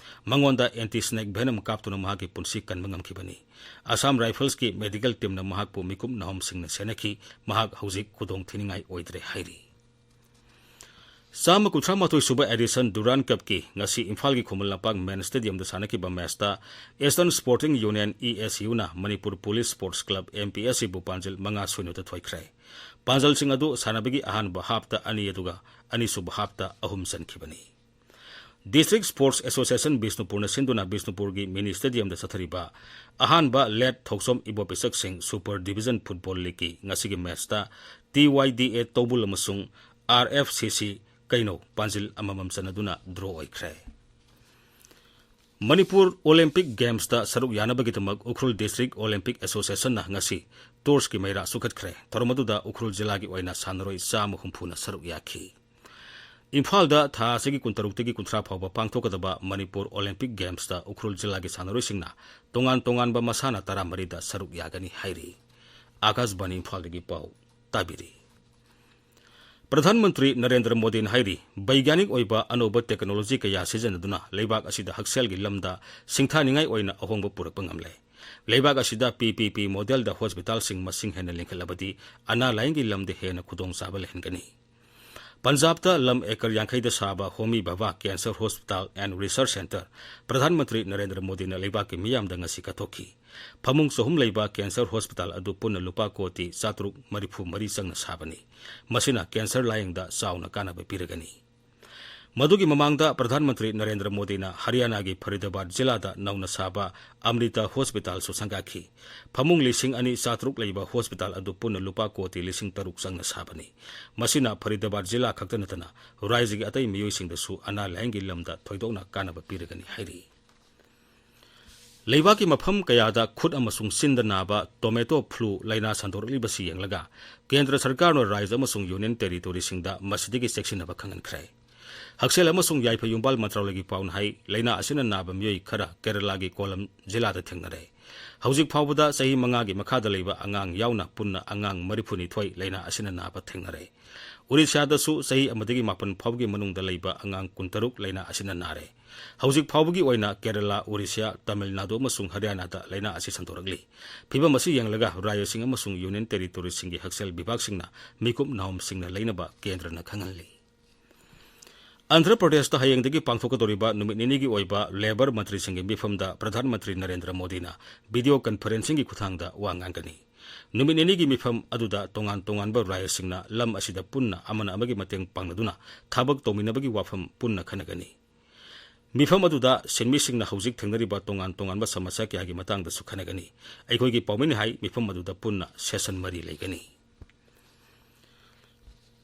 ꯃꯉꯣꯟꯗ anti-snake venom ꯀꯥꯞꯇꯨꯅ ꯃꯍꯥꯛꯀꯤ ꯄꯨꯟꯁꯤ ꯀꯟꯕ ꯉꯝꯈꯤꯕꯅꯤ꯫ Assam Riflesꯀꯤ medical teamꯅ ꯃꯍꯥꯛꯄꯨ ꯃꯤꯀꯨꯞ ꯅꯥꯍꯨꯝꯁꯤꯡꯅ ꯁꯦꯟꯅꯈꯤ꯫ ꯃꯍꯥꯛ ꯍꯧꯖꯤꯛ ꯈꯨꯗꯣꯡ ꯊꯤꯅꯤꯡꯉꯥꯏ ꯑꯣꯏꯗ꯭ꯔꯦ ꯍꯥꯏꯔꯤ꯫ ꯆꯥꯝꯃ ꯀꯨꯟꯊ꯭ꯔꯥ ꯃꯥꯊꯣꯏ ꯁꯨꯕ edition Durand Cupꯀꯤ ꯉꯁꯤ ꯏꯝꯐꯥꯜꯒꯤ ꯈꯨꯃꯟ ꯂꯝꯄꯥꯛ Main Stadiumꯗ ꯁꯥꯟꯅꯈꯤꯕ matchꯇ Eastern Sporting Union, ESUꯅ Manipur Police Sports Club, MPSCꯕꯨ ꯄꯥꯟꯖꯜ ꯃꯉꯥ ꯁꯤꯅꯣꯗ ꯊꯣꯏꯈ꯭ꯔꯦ꯫ ꯄꯥꯟꯖꯜꯁꯤꯡ ꯑꯗꯨ ꯁꯥꯟꯅꯕꯒꯤ ꯑꯍꯥꯟꯕ halfꯇ ꯑꯅꯤ ꯑꯗꯨꯒ ꯑꯅꯤꯁꯨꯕ halfꯇ ꯑꯍꯨꯝ ꯆꯟꯈꯤꯕꯅꯤ꯫ District Sports Association ꯕꯤꯁꯅꯨꯄꯨꯔꯅ ꯁꯤꯟꯗꯨꯅ ꯕꯤꯁꯅꯨꯄꯨꯔꯒꯤ mini stadiumꯗ ꯆꯠꯊꯔꯤꯕ ꯑꯍꯥꯟꯕ Late ꯊꯧꯁꯣꯝ ꯏꯕꯣꯄꯤꯁꯛ ꯁꯤꯡ Super Division Football Leagueꯀꯤ ꯉꯁꯤꯒꯤ matchꯇ TYDA ꯇꯧꯕꯨꯜ ꯑꯃꯁꯨꯡ RFCC ꯀꯩꯅꯧ ꯄꯥꯟꯖꯤꯜ ꯑꯃꯃꯝ ꯆꯟꯅꯗꯨꯅ draw ꯑꯣꯏꯈ꯭ꯔꯦ꯫ ꯃꯅꯤꯄꯨꯔ Olympic Gamesꯇ ꯁꯔꯨꯛ ꯌꯥꯅꯕꯒꯤꯗꯃꯛ ꯎꯈ꯭ꯔꯨꯜ District Olympic Associationꯅ ꯉꯁꯤ torchꯀꯤ ꯃꯩꯔꯥ ꯆꯨꯈꯠꯈ꯭ꯔꯦ꯫ ꯊꯧꯔꯝ ꯑꯗꯨꯗ ꯎꯈ꯭ꯔꯨꯜ ꯖꯤꯂꯥꯒꯤ ꯑꯣꯏꯅ ꯁꯥꯟꯅꯔꯣꯏ ꯆꯥꯝꯃ ꯍꯨꯝꯐꯨꯅ ꯁꯔꯨꯛ ꯌꯥꯈꯤ꯫ ꯏꯝꯐꯥꯜꯗ ꯊꯥ ꯑꯁꯤꯒꯤ ꯀꯨꯟꯇꯔꯨꯛꯇꯒꯤ ꯀꯨꯟꯊ꯭ꯔꯥ ꯐꯥꯎꯕ ꯄꯥꯡꯊꯣꯛꯀꯗꯕ ꯃꯅꯤꯄꯨꯔ Olympic Gamesꯇ ꯎꯈ꯭ꯔꯨꯜ ꯖꯤꯂꯥꯒꯤ ꯁꯥꯟꯅꯔꯣꯏꯁꯤꯡꯅ ꯇꯣꯉꯥꯟ ꯇꯣꯉꯥꯟꯕ ꯃꯁꯥꯟꯅ ꯇꯔꯥꯃꯔꯤꯗ ꯁꯔꯨꯛ ꯌꯥꯒꯅꯤ ꯍꯥꯏꯔꯤ꯫ ꯑꯥꯀꯥꯁꯕꯥꯅꯤ ꯏꯝꯐꯥꯜꯗꯒꯤ ꯄꯥꯎ ꯇꯥꯕꯤꯔꯤ꯫ ꯄ꯭ꯔꯙꯥꯟ ꯃꯟꯇ꯭ꯔꯤ ꯅꯔꯦꯟꯗ꯭ꯔ ꯃꯣꯗꯤꯅ ꯍꯥꯏꯔꯤ, ꯕꯩꯒ꯭ꯌꯥꯅꯤꯛ ꯑꯣꯏꯕ ꯑꯅꯧꯕ technology ꯀꯌꯥ ꯁꯤꯖꯤꯟꯅꯗꯨꯅ ꯂꯩꯕꯥꯛ ꯑꯁꯤꯗ ꯍꯛꯁꯦꯜꯒꯤ ꯂꯝꯗ ꯁꯤꯡꯊꯥꯅꯤꯡꯉꯥꯏ ꯑꯣꯏꯅ ꯑꯍꯣꯡꯕ ꯄꯨꯔꯛꯄ ꯉꯝꯂꯦ꯫ ꯂꯩꯕꯥꯛ ꯑꯁꯤꯗ PPP modelꯗ hospitalꯁꯤꯡ ꯃꯁꯤꯡ ꯍꯦꯟꯅ ꯂꯤꯡꯈꯠꯂꯕꯗꯤ ꯑꯅꯥ ꯂꯥꯌꯦꯡꯒꯤ ꯂꯝꯗ ꯍꯦꯟꯅ ꯈꯨꯗꯣꯡꯆꯥꯕ ꯂꯩꯍꯟꯒꯅꯤ꯫ ꯄꯟꯖꯥꯕꯇ ꯂꯝ acre ꯌꯥꯡꯈꯩꯗ ꯁꯥꯕ Homi Bhabha Cancer Hospital and Research Centre Pradhan Mantri Narendra ꯃꯣꯗꯤꯅ ꯂꯩꯕꯥꯛꯀꯤ ꯃꯤꯌꯥꯝꯗ ꯉꯁꯤ ꯀꯠꯊꯣꯛꯈꯤ꯫ ꯐꯃꯨꯡ ꯆꯍꯨꯝ ꯂꯩꯕ cancer hospital ꯑꯗꯨ ꯄꯨꯟꯅ ꯂꯨꯄꯥ ꯀꯣꯇꯤ ꯆꯥꯇ꯭ꯔꯨꯛ ꯃꯔꯤꯐꯨ ꯃꯔꯤ ꯆꯪꯅ ꯁꯥꯕꯅꯤ꯫ ꯃꯁꯤꯅ cancer ꯂꯥꯌꯦꯡꯗ ꯆꯥꯎꯅ ꯀꯥꯟꯅꯕ ꯄꯤꯔꯒꯅꯤ꯫ ꯃꯗꯨꯒꯤ ꯃꯃꯥꯡꯗ ꯄ꯭ꯔꯙꯥꯟ ꯃꯟꯇ꯭ꯔꯤ ꯅꯔꯦꯟꯗ꯭ꯔ ꯃꯣꯗꯤꯅ ꯍꯔꯤꯌꯥꯅꯥꯒꯤ ꯐꯔꯤꯗꯥꯕꯥꯗ ꯖꯤꯂꯥꯗ ꯅꯧꯅ ꯁꯥꯕ ꯑꯃ꯭ꯔꯤꯇꯥ ꯍꯣꯁꯄꯤꯇꯥꯜꯁꯨ ꯁꯪꯒꯥꯈꯤ꯫ ꯐꯃꯨꯡ ꯂꯤꯁꯤꯡ ꯑꯅꯤ ꯆꯥꯇ꯭ꯔꯨꯛ ꯂꯩꯕ ꯍꯣꯁꯄꯤꯇꯥꯜ ꯑꯗꯨ ꯄꯨꯟꯅ ꯂꯨꯄꯥ ꯀꯣꯇꯤ ꯂꯤꯁꯤꯡ ꯇꯔꯨꯛ ꯆꯪꯅ ꯁꯥꯕꯅꯤ꯫ ꯃꯁꯤꯅ ꯐꯔꯤꯗꯥꯕꯥꯗ ꯖꯤꯂꯥ ꯈꯛꯇ ꯅꯠꯇꯅ ꯔꯥꯖ꯭ꯌꯒꯤ ꯑꯇꯩ ꯃꯤꯑꯣꯏꯁꯤꯡꯗꯁꯨ ꯑꯅꯥ ꯂꯥꯌꯦꯡꯒꯤ ꯂꯝꯗ ꯊꯣꯏꯗꯣꯛꯅ ꯀꯥꯟꯅꯕ ꯄꯤꯔꯒꯅꯤ ꯍꯥꯏꯔꯤ꯫ ꯂꯩꯕꯥꯛꯀꯤ ꯃꯐꯝ ꯀꯌꯥꯗ ꯈꯨꯠ ꯑꯃꯁꯨꯡ ꯆꯤꯟꯗ ꯅꯥꯕ tomato flu ꯂꯥꯏꯅꯥ ꯁꯟꯗꯣꯔꯛꯂꯤꯕꯁꯤ ꯌꯦꯡꯂꯒ ꯀꯦꯟꯗ꯭ꯔ ꯁꯔꯀꯥꯔꯅ ꯔꯥꯖ꯭ꯌ ꯑꯃꯁꯨꯡ ꯌꯨꯅꯤꯌꯟ ꯇꯦꯔꯤꯇꯣꯔꯤꯁꯤꯡꯗ ꯃꯁꯤꯗꯒꯤ ꯆꯦꯛꯁꯤꯟꯅꯕ ꯈꯪꯍꯟꯈ꯭ꯔꯦ꯫ ꯍꯛꯁꯦꯜ ꯑꯃꯁꯨꯡ ꯌꯥꯏꯐ ꯌꯨꯝꯕꯥꯜ ꯃꯟꯇ꯭ꯔꯥꯂꯌꯒꯤ ꯄꯥꯎꯅ ꯍꯥꯏ, ꯂꯥꯏꯅꯥ ꯑꯁꯤꯅ ꯅꯥꯕ ꯃꯤꯑꯣꯏ ꯈꯔ ꯀꯦꯔꯂꯥꯒꯤ ꯀꯣꯂꯝ ꯖꯤꯂꯥꯗ ꯊꯦꯡꯅꯔꯦ꯫ ꯍꯧꯖꯤꯛ ꯐꯥꯎꯕꯗ ꯆꯍꯤ ꯃꯉꯥꯒꯤ ꯃꯈꯥꯗ ꯂꯩꯕ ꯑꯉꯥꯡ ꯌꯥꯎꯅ ꯄꯨꯟꯅ ꯑꯉꯥꯡ ꯃꯔꯤꯐꯨꯅꯤꯊꯣꯏ ꯂꯥꯏꯅꯥ ꯑꯁꯤꯅ ꯅꯥꯕ ꯊꯦꯡꯅꯔꯦ꯫ ꯑꯣꯔꯤꯁꯥꯗꯁꯨ ꯆꯍꯤ ꯑꯃꯗꯒꯤ ꯃꯥꯄꯟ ꯐꯥꯎꯕꯒꯤ ꯃꯅꯨꯡꯗ ꯂꯩꯕ ꯑꯉꯥꯡ ꯀꯨꯟꯇꯔꯨꯛ ꯂꯥꯏꯅꯥ ꯑꯁꯤꯅ ꯅꯥꯔꯦ꯫ ꯍꯧꯖꯤꯛ ꯐꯥꯎꯕꯒꯤ ꯑꯣꯏꯅ ꯀꯦꯔꯂꯥ, ꯑꯣꯔꯤꯁꯥ, ꯇꯥꯃꯤꯜ ꯅꯥꯗꯨ ꯑꯃꯁꯨꯡ ꯍꯔꯤꯌꯥꯅꯥꯗ ꯂꯥꯏꯅꯥ ꯑꯁꯤ ꯁꯟꯗꯣꯔꯛꯂꯤ꯫ ꯐꯤꯚꯝ ꯑꯁꯤ ꯌꯦꯡꯂꯒ ꯔꯥꯖ꯭ꯌꯁꯤꯡ ꯑꯃꯁꯨꯡ ꯌꯨꯅꯤꯌꯟ ꯇꯦꯔꯤꯇꯣꯔꯤꯁꯤꯡꯒꯤ ꯍꯛꯁꯦꯜ ꯕꯤꯚꯥꯒꯁꯤꯡꯅ ꯃꯤꯀꯨꯞ ꯅꯥꯍꯣꯝꯁꯤꯡꯅ ꯂꯩꯅꯕ ꯀꯦꯟꯗ꯭ꯔꯅ ꯈꯪꯍꯜꯂꯤ꯫ ꯑꯟꯙ꯭ꯔ ꯄ꯭ꯔꯗꯦꯁꯇ ꯍꯌꯦꯡꯗꯒꯤ ꯄꯥꯡꯊꯣꯛꯀꯗꯧꯔꯤꯕ ꯅꯨꯃꯤꯠ ꯅꯤꯅꯤꯒꯤ ꯑꯣꯏꯕ ꯂꯦꯕꯔ ꯃꯟꯇ꯭ꯔꯤꯁꯤꯡꯒꯤ ꯃꯤꯐꯝꯗ ꯄ꯭ꯔꯙꯥꯟ ꯃꯟꯇ꯭ꯔꯤ ꯅꯔꯦꯟꯗ꯭ꯔ ꯃꯣꯗꯤꯅ video conferencingꯒꯤ ꯈꯨꯠꯊꯥꯡꯗ ꯋꯥ ꯉꯥꯡꯒꯅꯤ꯫ ꯅꯨꯃꯤꯠ ꯅꯤꯅꯤꯒꯤ ꯃꯤꯐꯝ ꯑꯗꯨꯗ ꯇꯣꯉꯥꯟ ꯇꯣꯉꯥꯟꯕ ꯔꯥꯖ꯭ꯌꯁꯤꯡꯅ ꯂꯝ ꯑꯁꯤꯗ ꯄꯨꯟꯅ ꯑꯃꯅ ꯑꯃꯒꯤ ꯃꯇꯦꯡ ꯄꯥꯡꯅꯗꯨꯅ ꯊꯕꯛ ꯇꯧꯃꯤꯟꯅꯕꯒꯤ ꯋꯥꯐꯝ ꯄꯨꯟꯅ ꯈꯟꯅꯒꯅꯤ꯫ ꯃꯤꯐꯝ ꯑꯗꯨꯗ ꯁꯤꯟꯃꯤꯁꯤꯡꯅ ꯍꯧꯖꯤꯛ ꯊꯦꯡꯅꯔꯤꯕ ꯇꯣꯉꯥꯟ ꯇꯣꯉꯥꯟꯕ ꯁꯃꯁ꯭ꯌꯥ ꯀꯌꯥꯒꯤ ꯃꯇꯥꯡꯗꯁꯨ ꯈꯟꯅꯒꯅꯤ꯫ ꯑꯩꯈꯣꯏꯒꯤ ꯄꯥꯎꯃꯤꯅ ꯍꯥꯏ, ꯃꯤꯐꯝ ꯑꯗꯨꯗ ꯄꯨꯟꯅ session ꯃꯔꯤ ꯂꯩꯒꯅꯤ꯫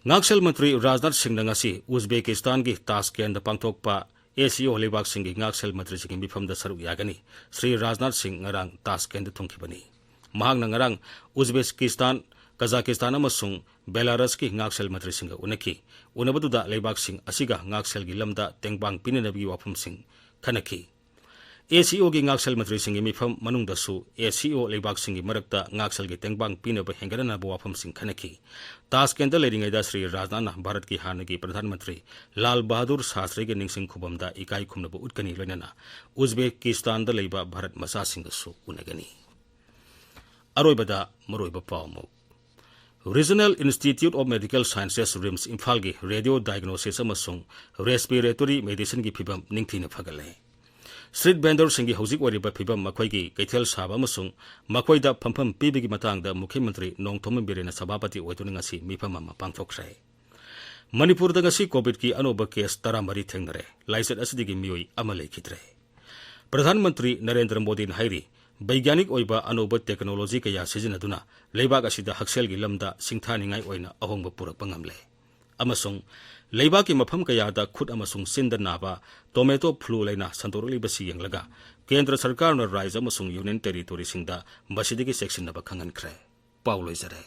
ꯉꯥꯛꯁꯦꯜ ꯃꯟꯇ꯭ꯔꯤ ꯔꯥꯖꯅꯥꯊ ꯁꯤꯡꯅ ꯉꯁꯤ ꯎꯖꯕꯦꯀꯤꯁꯇꯥꯟꯒꯤ ꯇꯥꯁꯀꯦꯟꯗ ꯄꯥꯡꯊꯣꯛꯄ ACO ꯂꯩꯕꯥꯛꯁꯤꯡꯒꯤ ꯉꯥꯛꯁꯦꯜ ꯃꯟꯇ꯭ꯔꯤꯁꯤꯡꯒꯤ ꯃꯤꯐꯝꯗ ꯁꯔꯨꯛ ꯌꯥꯒꯅꯤ꯫ ꯁ꯭ꯔꯤ ꯔꯥꯖꯅꯥꯊ ꯁꯤꯡ ꯉꯔꯥꯡ ꯇꯥꯁꯀꯦꯟꯗ ꯊꯨꯡꯈꯤꯕꯅꯤ꯫ ꯃꯍꯥꯛꯅ ꯉꯔꯥꯡ ꯎꯖꯕꯦꯀꯤꯁꯇꯥꯟ, ꯀꯖꯥꯀꯤꯁꯇꯥꯟ ꯑꯃꯁꯨꯡ ꯕꯦꯂꯥꯔꯁꯀꯤ ꯉꯥꯛꯁꯦꯜ ꯃꯟꯇ꯭ꯔꯤꯁꯤꯡꯒ ꯎꯅꯈꯤ꯫ ꯎꯅꯕꯗꯨꯗ ꯂꯩꯕꯥꯛꯁꯤꯡ ꯑꯁꯤꯒ ꯉꯥꯛꯁꯦꯜꯒꯤ ꯂꯝꯗ ꯇꯦꯡꯕꯥꯡ ꯄꯤꯅꯅꯕꯒꯤ ꯋꯥꯐꯝꯁꯤꯡ ꯈꯟꯅꯈꯤ꯫ ACOꯒꯤ ꯉꯥꯛꯁꯦꯜ ꯃꯟꯇ꯭ꯔꯤꯁꯤꯡꯒꯤ ꯃꯤꯐꯝ ꯃꯅꯨꯡꯗꯁꯨ ACO ꯂꯩꯕꯥꯛꯁꯤꯡꯒꯤ ꯃꯔꯛꯇ ꯉꯥꯛꯁꯦꯜꯒꯤ ꯇꯦꯡꯕꯥꯡ ꯄꯤꯅꯕ ꯍꯦꯟꯒꯠꯅꯅꯕ ꯋꯥꯐꯝꯁꯤꯡ ꯈꯟꯅꯈꯤ꯫ ꯇꯥꯁꯀꯦꯟꯗ ꯂꯩꯔꯤꯉꯩꯗ ꯁ꯭ꯔꯤ ꯔꯥꯖꯅꯥꯊꯅ ꯚꯥꯔꯠꯀꯤ ꯍꯥꯟꯅꯒꯤ ꯄ꯭ꯔꯙꯥꯟ ꯃꯟꯇ꯭ꯔꯤ ꯂꯥꯜ ꯕꯍꯥꯗꯨꯔ ꯁꯥꯁꯇ꯭ꯔꯤꯒꯤ ꯅꯤꯡꯁꯤꯡ ꯈꯨꯕꯝꯗ ꯏꯀꯥꯏ ꯈꯨꯝꯅꯕ ꯎꯠꯀꯅꯤ, ꯂꯣꯏꯅꯅ ꯎꯖꯕꯦꯀꯤꯁꯇꯥꯟꯗ ꯂꯩꯕ ꯚꯥꯔꯠ ꯃꯆꯥꯁꯤꯡꯒꯁꯨ ꯎꯅꯒꯅꯤ꯫ ꯑꯔꯣꯏꯕꯗ ꯃꯔꯨꯑꯣꯏꯕ ꯄꯥꯎ ꯑꯃꯨꯛ꯫ Regional Institute of Medical Sciences, RIMS, ꯏꯝꯐꯥꯜꯒꯤ radio diagnosis ꯑꯃꯁꯨꯡ respiratory medicineꯒꯤ ꯐꯤꯚꯝ ꯅꯤꯡꯊꯤꯅ ꯐꯒꯠꯂꯦ꯫ Street vendorꯁꯤꯡꯒꯤ ꯍꯧꯖꯤꯛ ꯑꯣꯏꯔꯤꯕ ꯐꯤꯚꯝ, ꯃꯈꯣꯏꯒꯤ ꯀꯩꯊꯦꯜ ꯁꯥꯕ ꯑꯃꯁꯨꯡ ꯃꯈꯣꯏꯗ ꯐꯝꯐꯝ ꯄꯤꯕꯒꯤ ꯃꯇꯥꯡꯗ ꯃꯨꯈ꯭ꯌ ꯃꯟꯇ꯭ꯔꯤ ꯅꯣꯡꯊꯣꯝꯕꯝ ꯕꯤꯔꯦꯟꯅ ꯁꯚꯥꯄꯇꯤ ꯑꯣꯏꯗꯨꯅ ꯉꯁꯤ ꯃꯤꯐꯝ ꯑꯃ ꯄꯥꯡꯊꯣꯛꯈ꯭ꯔꯦ꯫ ꯃꯅꯤꯄꯨꯔꯗ ꯉꯁꯤ COVIDꯀꯤ ꯑꯅꯧꯕ case ꯇꯔꯥꯃꯔꯤ ꯊꯦꯡꯅꯔꯦ꯫ ꯂꯥꯏꯆꯠ ꯑꯁꯤꯗꯒꯤ ꯃꯤꯑꯣꯏ ꯑꯃ ꯂꯩꯈꯤꯗ꯭ꯔꯦ꯫ ꯄ꯭ꯔꯙꯥꯟ ꯃꯟꯇ꯭ꯔꯤ ꯅꯔꯦꯟꯗ꯭ꯔ ꯃꯣꯗꯤꯅ ꯍꯥꯏꯔꯤ, ꯕꯩꯒ꯭ꯌꯥꯅꯤꯛ ꯑꯣꯏꯕ ꯑꯅꯧꯕ technology ꯀꯌꯥ ꯁꯤꯖꯤꯟꯅꯗꯨꯅ ꯂꯩꯕꯥꯛ ꯑꯁꯤꯗ ꯍꯛꯁꯦꯜꯒꯤ ꯂꯝꯗ ꯁꯤꯡꯊꯥꯅꯤꯡꯉꯥꯏ ꯑꯣꯏꯅ ꯑꯍꯣꯡꯕ ꯄꯨꯔꯛꯄ ꯉꯝꯂꯦ꯫ ꯑꯃꯁꯨꯡ ꯂꯩꯕꯥꯛꯀꯤ ꯃꯐꯝ ꯀꯌꯥꯗ ꯈꯨꯠ ꯑꯃꯁꯨꯡ ꯆꯤꯟꯗ ꯅꯥꯕ tomato flu ꯂꯥꯏꯅꯥ ꯁꯟꯗꯣꯔꯛꯂꯤꯕꯁꯤ ꯌꯦꯡꯂꯒ ꯀꯦꯟꯗ꯭ꯔ ꯁꯔꯀꯥꯔꯅ ꯔꯥꯖ꯭ꯌ ꯑꯃꯁꯨꯡ ꯌꯨꯅꯤꯌꯟ ꯇꯦꯔꯤꯇꯣꯔꯤꯁꯤꯡꯗ ꯃꯁꯤꯗꯒꯤ ꯆꯦꯛꯁꯤꯟꯅꯕ ꯈꯪꯍꯟꯈ꯭ꯔꯦ꯫ ꯄꯥꯎ ꯂꯣꯏꯖꯔꯦ꯫